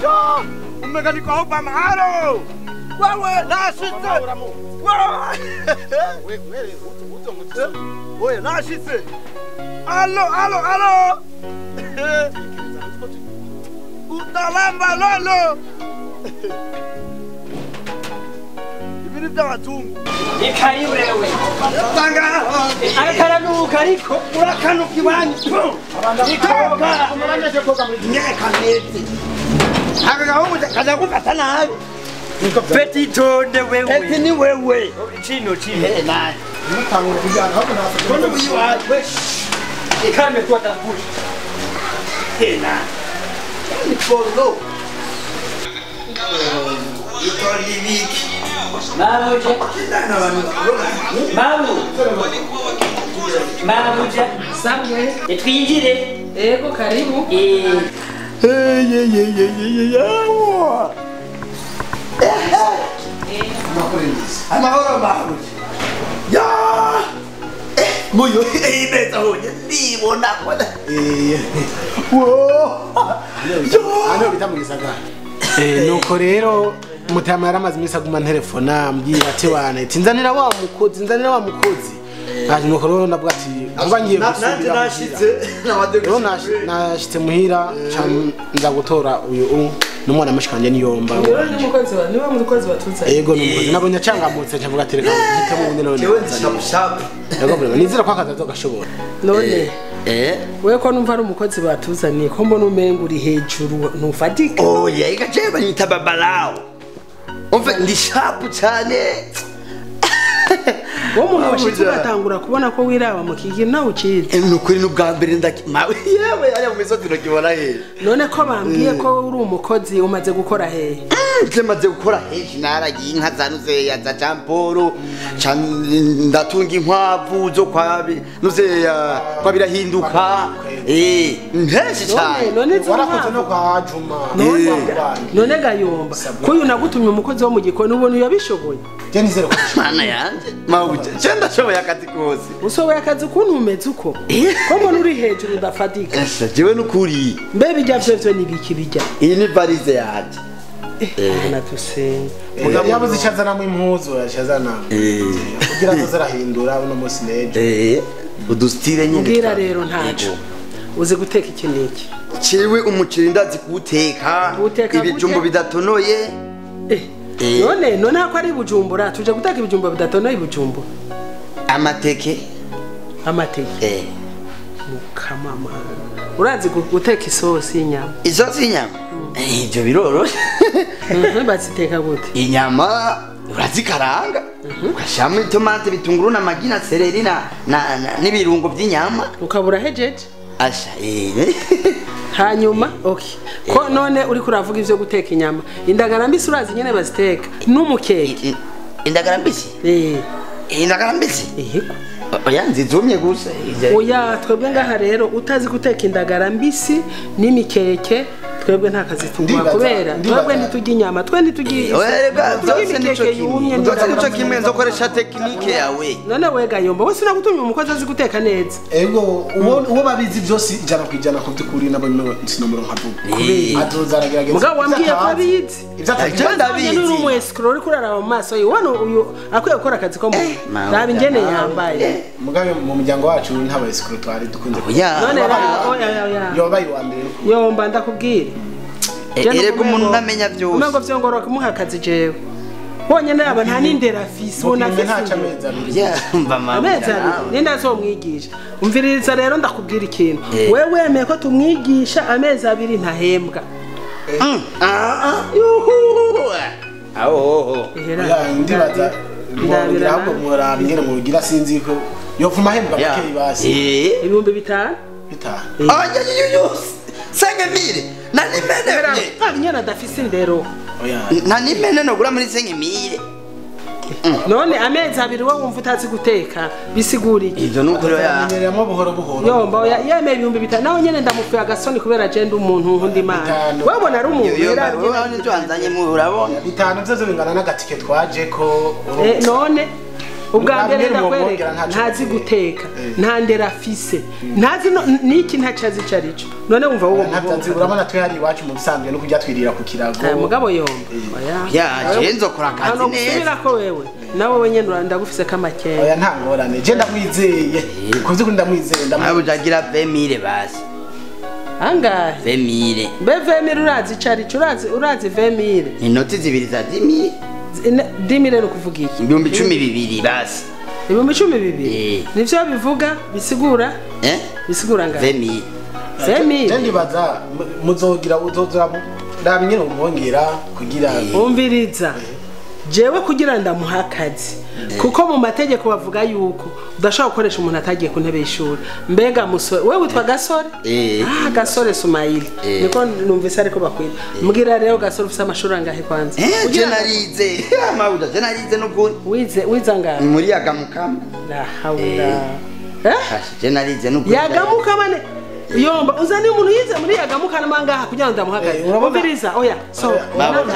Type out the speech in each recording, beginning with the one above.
Yo, umega ni kwa Obama halo. Wewe nashitse. Wewe wewe uzo Oye nashitse. Allo allo allo. Utalamba lolo. Ibintu by'abazungu. Ikaribu wewe. Tanga. Akaranuka ariko urakanuka iwanyu. Ikoga. Nyeka neze. Aka gahungu kaza gufata nabi. Petit tonde wewe. Petit ni wewe. Chino chino. Eh na. Mutangura kujana hapo na. Kondo uyiwawe. Ikame kwa tafuta. Eh na. Ni polo. Itori Mabuja. Mabu. Mabuja. Sangwe. Twinjire. Ego karibu. Eh. Hey hey hey hey hey. Amahoro mabuja. Ya. Muyo imeza honye ndibona kona. Eh. Wo. Ano bita mu gisagara. Nuko rero mutama yaramaze imisi aguma nterefona ambwira ati wana ati nzanira wa mukozi nzanira wa mukozi. Ati nuko rero ndavuga ati vuba ngiye gusubira. Nashitse nashitse muhira nza gutora uyu n'umwana mushikanje niyomba. Ni umukozi wa niwe mukozi watuzanye. Yego ni umukozi nabonye acangamutse ncavuga ati reka mpitemo ubundi none. Jewe ndishapu. Yego bro nizera ko akazi azogashobora. None wewe ko numva ari umukozi batuzaniye ko mbona umenga uri hejuru ntufatika. Oya ikaje banyita babalao. Umve ndi sharp cyane. Wo muntu washitse ugatangura kubona ko wiraba mu kigi nawe ukizi. Nukuri n'ubwa mbere ndakima. Yewe ari mu misozi nokibona he. None ko bambwiye ko uri umukozi umaze gukora he? Je maze gukora henshi naragiye inka zanuze ya za Jamporo ndatunga inkwavu zo kwa nuze kwa birahinduka henshi cyane. None warakoze no kwa Juma. None gayomba kuyu nagutumye umukozi wo mu gikoni ubona yabishoboye. Je nizere ko mana yanje mawuje je ndashoboye akazi kose. Ushoboye akazi kuntu umeze uko ko mbona uri hejuru udafatika. Ese jewe nukuri mbe bijya vyo ni biki bijya. Iyi ni valise yanje. Natusenga mugabo yabuze icyazanamo impuzu yashazana kugira ngo zirahindura uno munsi nejo udustire nyine mbwira rero ntaco uzi guteka iki niki ciwe umuceri ndazi kuwuteka ibijumbo bidatonoye. None none hako ari Bujumbura tuje guteka ibijumbo bidatonoye Bujumbura amateke amateke mukamama urazi guteka isosi y'inyama isosi y'inyama ibyo biroroshe. Baziteka gute? Inyama urazikaranga ugashyiramo itomate bitunguru na magi na seleri na n'ibirungo by'inyama ukabura hejeje asha hanyuma okay ko none uri kuravuga ivyo guteka inyama indagara mbisi urazi nyene baziteka n'umukeke indagara mbisi indagara mbisi yego oya nzizumye gusa oya twebwe ngaha rero utazi guteka indagara mbisi n'imikeke twebwe nta kazi tugwa kubera twebwe ntitujya inyama twe ntitujya imikeke yumye nico kimwe nzokoresha technique yawe. None we gayomba wese nagutumye umukozi azi guteka neza. Ego uwo babizi byose 100% ko byukuri nabo sinomuro nkavuga azoza aragerageza. Mugabo wambwiye ko abizi ivyo ndabizi. Nuri umu escrow uri kuraraba mu maso yiwe wano uyu akwiye gukora akazi ko mu raba ingene yambaye. Mugabe mu muryango wacu ntaba escrow twari dukunze. None oya yobaye wa mbere yomba ndakubwira erega umuntu ndamenya byose umengo vyongoroka kumuha akazi jewe honyene aba nta nindera afise ubona afise amezi abiri ninde azomwigisha umviririza rero ndakubwira ikintu wewe wemeye ko tumwigisha amezi abiri ntahembwa. Ndibaza ahubwo mworaba ingene mubigira sinzi ko yovuma ahembwa makeyi basi 5000 bitanu 5000 na nimene nyana adafise indero na nimene nogura muri 5000 None amezi abiri wowe wumva utazi guteka bisigura iki? Ivyo nuko ya buhoro buhoro. Yomba yemeye 5000 naho nyene ndamupfuye agasoni kubera je ndi umuntu nkunda Imana. Wewe bona ari umuntu era none twanzanye mu urabona. 5 vyo bingana n'agatike twaje ko none Ubwa mbere ndakwereka ntazi guteka, nta ndera afise, ntazi niki ntacazi carico. None wumva wowe ntabyanzi urabona twe hari iwacu mu bisanzwe no kujya twirira ku kirago. Mugabo yomba. Oya. Ya, je nzokora akazi neza. Subira ko wewe. Nawe wenyene ndagufise kamakeye. Oya nta ngorane. Je ndamwizeye. Kuzi ko ndamwizeye ndamwizeye. Ujagira 20000 basi. Angahe? 20000. Mbe 20000 urazi carico urazi 20000. Inoti zibiri za 10000. 10000 no kuvuga iki? 12000 basi. 12000? Nivyo bivuga bisigura? Bisigura ngahe? 20000. 20000. Je ndibaza muzogira uzozura ndamenye umwongera kugira umviriza. Jewe kugira ndamuha akazi kuko mu mategeko bavuga yuko udashobora gukoresha umuntu atagiye ku ntebe y'ishuri. Mbega musore wewe witwa Gasore? Ah, Gasore Sumaili. Niko numvise ariko bakwira. Mbwira rero Gasore ufise amashuri angahe kwanza? Je narize. Mabuja je narize n'ukuri. Wize angahe? Muri Yagamukama. La haula. Je narize n'ukuri. Yagamukama ne yomba uzani umuntu yize muri Yagamukama mangaha kugira ngo ndamuhagaze. Umviriza oya. So urabona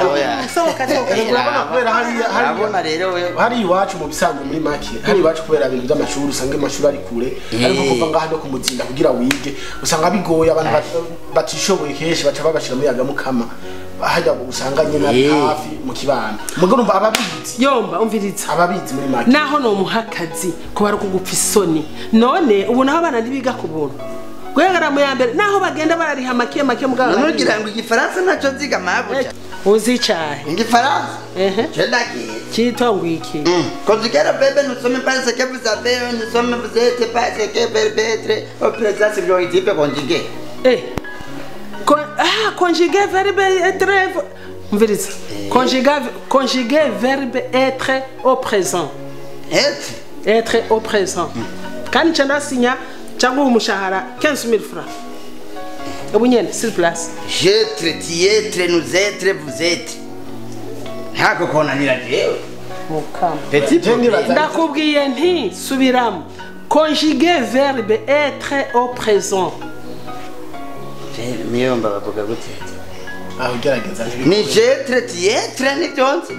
kubera hari rero hari iwacu mu bisanzwe muri make hari iwacu kubera ibintu by'amashuri usanga amashuri ari kure ariko kuva ngaha no kumuzinda kugira wige usanga bigoye abantu batishoboye kenshi baca babashira muri Yagamukama hajya usanga nyine ari hafi mu kibano mugo numva ababizi yomba umviriza ababizi muri make naho no muhakazi ko bari kugupfa isoni none ubu naho abana ntibiga ku buntu gwegara mu yambere naho bagenda barariha make make mugabo none ugira ngo igifaransa naco nziga mabuja uzicaye igifaransa je ndagiye cyitwa ngo iki conjuguer le verbe nous sommes pas ce que vous avez nous sommes vous êtes pas ce que verbe être au présent subjonctif conjugué conjuguer verbe être umviriza conjuguer verbe être au présent être au présent kandi ndasinya cyangwa umushahara 15000 francs ubu nyene sur place. Je tu être nous être vous êtes ntako konanira jewe mukama ndakubwiye nti subiramo conjuguer verbe être au présent miyomba bavuga gute aho ugerageza ni je tu être ni byonse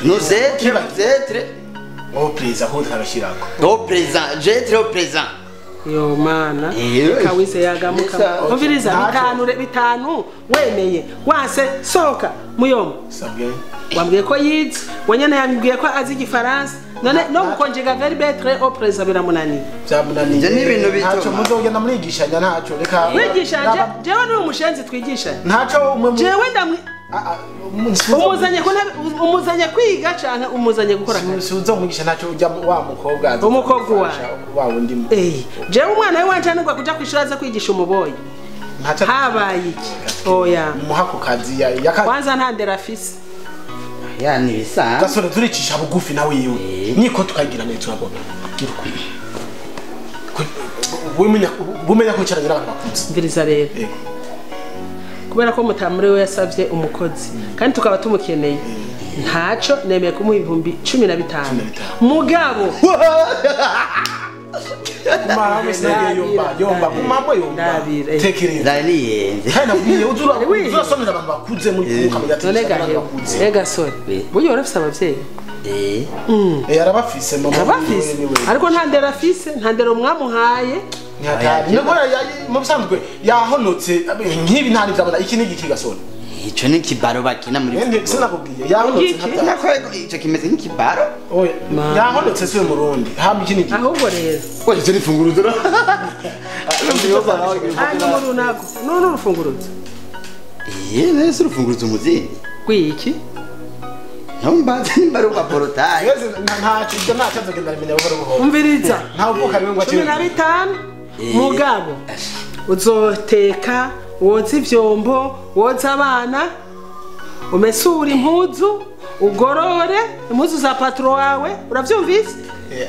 nous être vous être au présent ho tarashirako au présent je être au présent yo mana kawize Yagamuka umviriza bitanu wemeye wase soka muyomba sabwe wambwiye ko yize wenyene yambwiye ko azi igifaransa none no gukonjega verbe être au présent biramunaniye byamunaniye ivyo ni ibintu bito ntaco muzogenda murigishanya ntaco reka mwigishanje jewe ni umushenzi twigishanya ntaco umwe jewe ndamwe umuzanye umuzanye kwiga canke umuzanye gukora akazi uzo mwigisha ntaco ujya wa mukobwa umukobwa wa wundi jewe umwana we wanje anigwa kuja kwishura aza kwigisha umuboyi habaye iki oya muha ku kazi ya kwanza nta ndera afise ya ni bisanzwe Gasore turicisha bugufi nawe yiwe niko tukagira neza urabona wumenya kwicaranye n'abantu bakuze mviriza rero kubera ko mutamuri we yasavye umukozi kandi tukaba tumukeneye ntaco nemeye kumuha 15,000 mugabo yomba kumambo yomba tekereza ndaniyenze kandi nabwiye uzurasomera abantu bakuze muri kumwe kamenya bakuze ega sore buryo warafise abavyeyi arabafise mama arabafise ariko nta ndera afise nta ndero mwamuhaye mu bisanzwe yahonotse nk'ibi nta n'ivyabona iki ni igiki Gasore ico ni kibaro bakina muri sinakubwiye yahonotse ico kimeze nk'ikibaro oya yahonotse siwe murundi hama iki ni igiki ahubwo rero oya ico ni funguruzo hanyuma runako none urufunguruzo nese urufunguruzo muzindi rw'iki ntumbaze nimba ari urwa porotaye ntaco ibyo ntaco nzogenda ndabimenya buhoro buhoro umviriza ntawe uvuka rimwe ngo 15 mugabo uzoteka woza ivyombo woza abana umesura impuzu ugorore impuzu za patro wawe uravyumvise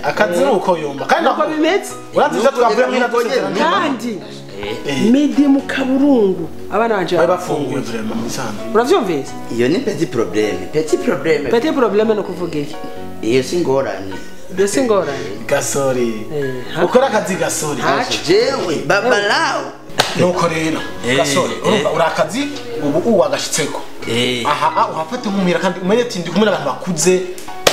akazi nuko yomba kandi uko bimeze urazi ivyo twavuye muri kandi midi mu kaburungu abana banje bafunguye vraiment musanzwe uravyumvise iyo ni petit problème petit problème no kuvuga iki iyo si ngorane iyo si ngorane Gasore ukora akazi Gasore jewe babalao nuko rero Gasore urumva urakazi ubu uwagashitseko aha uhafate nk'umwira kandi umenye ati ndi kumwe n'abantu bakuze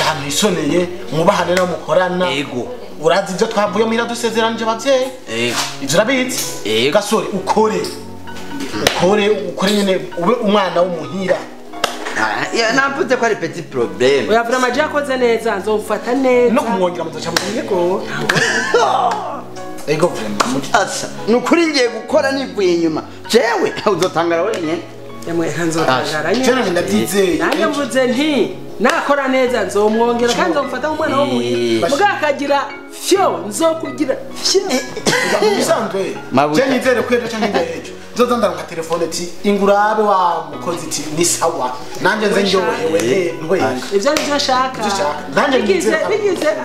Ahantu hisoneye mwubahane no mukorana. Yego. Urazi ibyo twavuye muhira dusezeranije abavyeyi. Yego. Ivyo urabizi. Yego. Gasore ukore. Ukore nyene ube umwana w'umuhira. Ya namvuze ko ari petit problème. Oya vraiment je yakoze neza nzomfata neza. No kumwongera muzoca mu Yego. Ego vraiment. Asa nukuri ngiye gukora nivuye inyuma. Jewe uzotangara wenyene. Yamwe nzotangara nyene. Cyane ndabyizeye. Nanjye mvuze nti nakora neza nzomwongera kandi nzomfata umwana wo muhira. Muga akagira fyo nzokugira fyo. Bisanzwe. Je nizere ko ejo canke ejo. Nzoza ndaronka telefone ti ingurabe wa mukozi ti ni sawa. Nanje nze ndyohewe ntwenga. Ivyo nivyo nshaka. Nanje bigize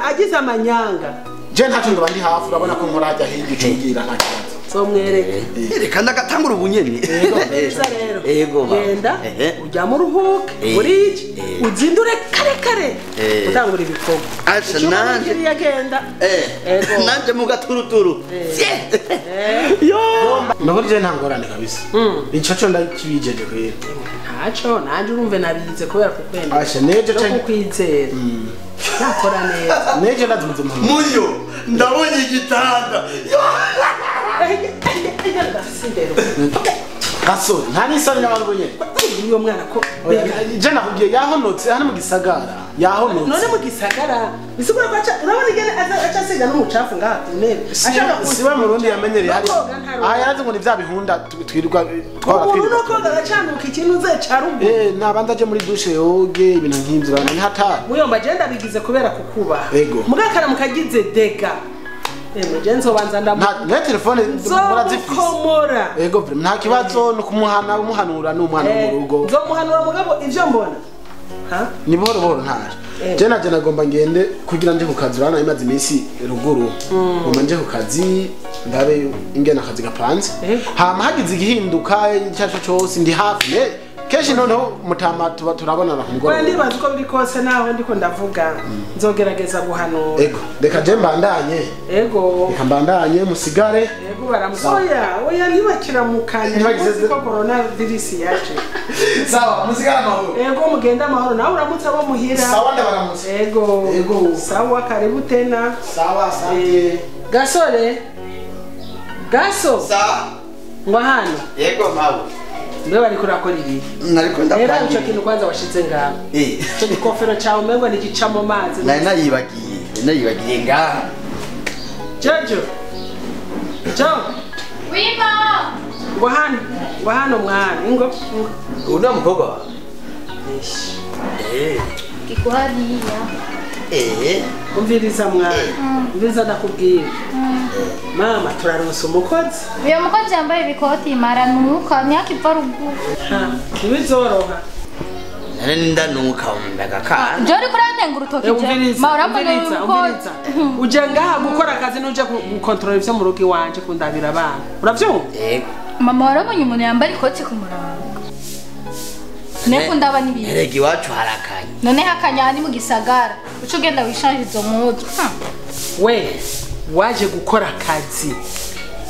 agize amanyanga. Je ntacyo ndo bandi hafu urabona ko nkora hajya hirya ucungira nta kibazo. Nzomwereke. Reka ndagatangura ubunyene. Rero. Yego. Genda ujya mu ruhuke burije uzindure kare kare utangura ibikorwa. Asha nanje yagenda. Nanje mu gaturuturu. Yo. Nabwo je ntangorane kabisa. Ico cyo ndakibijeje kwera. Ntaco nanje urumve nabize kubera kukwemera. Asha neje cyo kukwizera. Nakora neza. Neje ndazimuze mu. Muyo ndabonye igitanda. Gasore nta nisoni n'abantu bunye. Uyo mwana ko je nakubwiye yahonotse hano mu gisagara. Yahonotse. None mu gisagara bisigura ko aca urabona igene aca asiga n'umucafu ngaha ku ntebe. Ashaka siwe mu Burundi yamenyereye hari. Ah yarazi ngo ni vya bihunda twirwa twara twirwa. Ubu koga agacanuka ikintu uze carugo. Nabanza aje muri douche yoge ibintu nk'ivyo bana ni hatari. Muyomba je ndabigize kubera kukubaha. Mugakara mukagize dega. Emergency banza ndamu. Na telefone murazifise. Ego nta kibazo no kumuhana umuhanura n'umwana mu rugo. Nzomuhanura mugabo ivyo mbona. Ha? Ni buhoro buhoro ntaje. Je naje nagomba ngende kugira nje ku kazi urana imaze iminsi ruguru. Ngomba nje ku kazi ndabe ingena akazi gapanze. Hama hagize igihinduka icyaco cyose ndi hafi. Keshi noneho mutama tuba turabonana ku mugoroba. Ndibaza uko biri kose naho ndiko ndavuga nzogerageza guhanura. Ego reka je mbandanye. Ego reka mbandanye musigare. Ego baramusoya oya ntibakiramukanye ko corona virus yaje. Sawa musigare amahoro. Ego mugenda amahoro nawe uramutse abo muhira. Sawa ndabaramutse. Ego ego sawa karibu tena. Sawa asante. Gasore. Gaso. Sawa. Ngo hano. Yego mawe. Mbe bari kurakora ibi. Nariko ndapanga. Era ico kintu kwanza washize ngaho. Ico gikofero cyawe umengo ni gica mu mazi. Nari nayibagiye ngaha. Jojo. Jo. Wima. Ngo hano mwana ingo. Una mukobwa. Kikuhariya. Umviriza mwana. Umviriza ndakubwira. Mama turaronsa umukozi. Uyo mukozi yambaye ibikoti maranuka nyakiva ruguru. Ntibizoroha. Nari ndanuka umbaga ka. Jori kurandenga urutoki je. Ma urambona umukozi. Uje ngaha gukora akazi nuje gukontrola ivyo mu rugo iwanje kundabira abana. Uravyumva? Yego. Mama warabonye umuntu yambaye ikoti ku murango. Neko ndaba nibi. Erega iwacu harakanye. None hakanya ni mu gisagara. Uco ugenda wishanje izo mpuzu. We waje gukora akazi.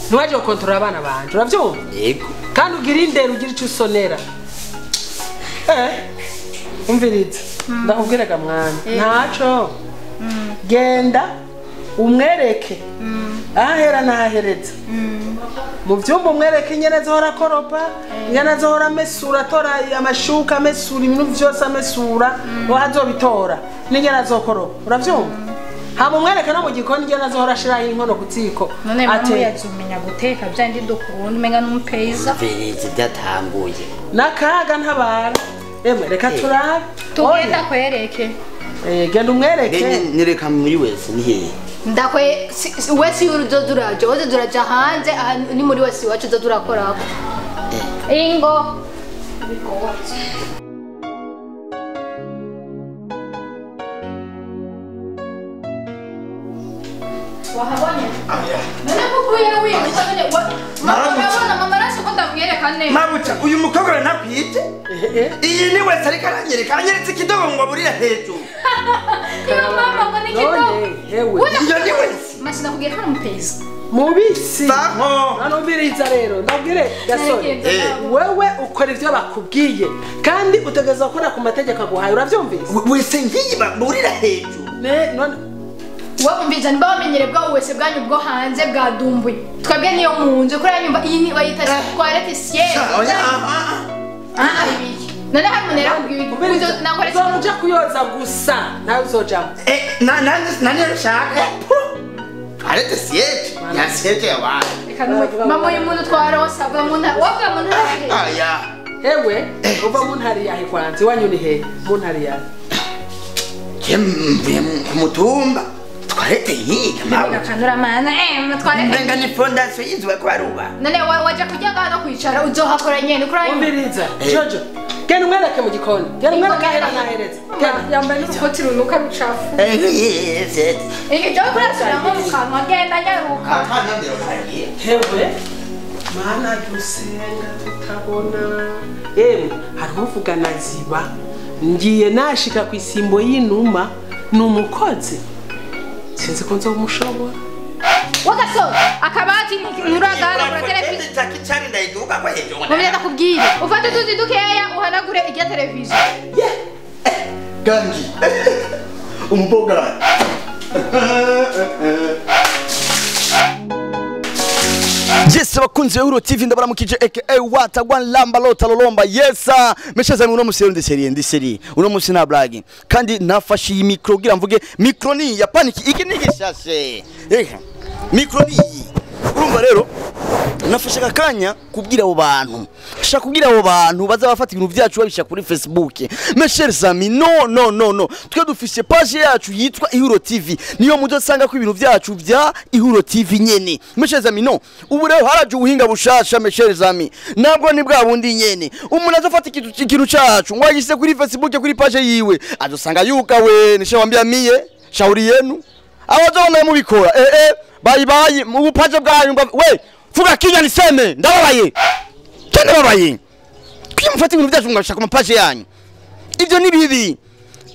Ntiwaje gukontrola abana banje. Uravyumva? Yego. Kandi ugira indero ugira ico usonera. Umviriza. Ndakubwiraga mwana. Ntaco. Genda umwereke. Ahera nahereza. Mu vyumba umwereke ingene azohora akoropa, ingene azohora amesura atora amashuka amesura ibintu vyose amesura, azobitora n'ingene azokoropa. Uravyumva? Hama umwereke no mu gikoni ingene azohora ashiraho inkono ku ziko. None mama yazumenya guteka vyandi dukunda umenga n'umupeiza. Mviriza byatanguye. Nakaga ntabara. Emwe reka turabe. Tugenda kwereke. Genda umwereke. Nereka muri wese ni hehe? Ndakwe wese uruzo woze duraja hanze ni muri wese wacu durakorako. Ingo. Wahabonye? None kukuye wiye mama mama arashaka ndamwereka neza. Mabuca uyu mukobwa nakwite? Iyi ni wese ariko aranyereka anyeretse ikidobo ngo aburire hejuru. Iyo mama ngo ni kidobo. Iyo ni wese. Mashina kugira ko mupeza. Mubisi. Vaho. Nanumviriza rero ndabwire gasore. Wewe ukora ivyo bakubwiye kandi utegeza gukora ku mategeko aguhaye uravyumvise? Wese ngiyi burira hejuru. Ne none Wewe umviza niba wamenyere bwa wese bwanyu bwo hanze bwadumbuye. Twebwe niyo mu nzu kuri nyumva iyi ni bayita toilette siège. Ah ibiki. None hari umuntu yarakubwiye nakora uja kuyoza gusa nawe uzojamo. Na na na nshaka. Toilette siège. Ya siège ya wa. Reka mama uyu muntu twaronsa ava mu ntara wavuga mu ntara. Aya. Ewe uva mu ntara yahe kwanza iwanyu ni he mu ntara yahe? Mvuye ku mutumba. Toilette yiga mawe. Kanura mana toilette. Mbenga ni fondation y'inzu bariko baruba. None waje kujya ngaha no kwicara uzohakora nyene kuri ayo. Umviriza Jojo. Genda umwereke mu gikoni. Genda umwereke ahera nahereza. Genda yambaye n'urukoti runuka rucafu. Ibyo kurasubiramo mu kanwa genda nyaruka. Hewe mana dusenga tutabona. Emwe hari uvuga na ziba. Ngiye nashika ku isimbo y'inuma numukozi. Sinzi ko nzomushobora. Wagaso akabati nturagana kuri televiziyo. Takichari ndayiduka kwa hejuru. Mubye ndakubwira. Ufate tuzi dukeya uhanagure irya televiziyo. Gangi. Umuboga. Yes abakunzi ba Euro TV ndabaramukije aka Watagwan Lamba Lota Lolomba. Yes meshaza uno musi ndi seri uno musi na blague kandi nafashe iyi micro kugira mvuge micro ni ya paniki iki ni gishashe micro ni urumva rero nafashe akanya kubwira abo bantu shaka kubwira abo bantu baza bafata ibintu byacu babisha kuri Facebook. Mes chers amis, no no no no, twe dufise page yacu yitwa Ihuro TV niyo muzosanga ko ibintu byacu bya Ihuro TV nyene. Mes chers amis, no ubu rero haraje ubuhinga bushasha. Mes chers amis, nabwo ni bwa bundi nyene umuntu azofata ikintu cacu ngo agise kuri Facebook kuri page yiwe azosanga yuka we nishawambia mie shauri yenu abazobona mubikora bye bye mu bupaje bwanyu we fuga kinya niseme ndababaye cyane babaye kwimfata ibintu byacu ngashaka mu page yanyu ivyo ni bibi.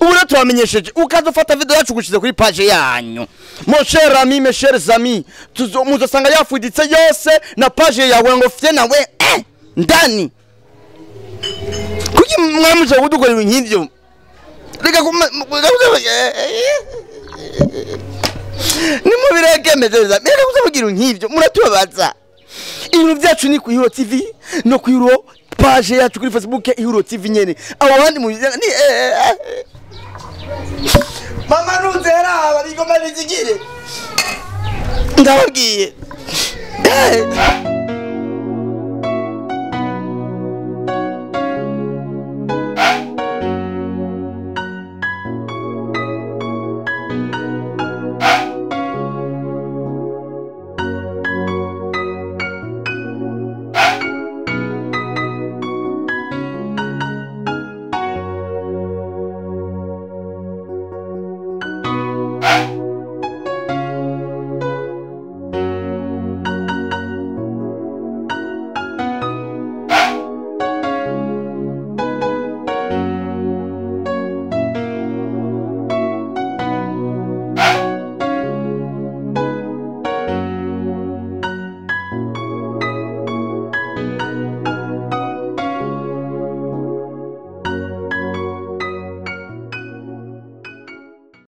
Ubu rero twamenyesheje ukazofata video yacu gushize kuri page yanyu. Mon cher ami, mes chers amis, muzosanga yafuditse yose na page yawe ngo fye nawe ndani kuki mwamuje udukora ibintu nk'ivyo reka nimubireke mezeza reka kuzavugira nk'ivyo muratubabaza. Ibintu byacu ni ku Ihuro TV no ku Ihuro page yacu kuri Facebook Ihuro TV nyene abo bandi mu ni mama nuzera abigoma bizigire ndababwiye.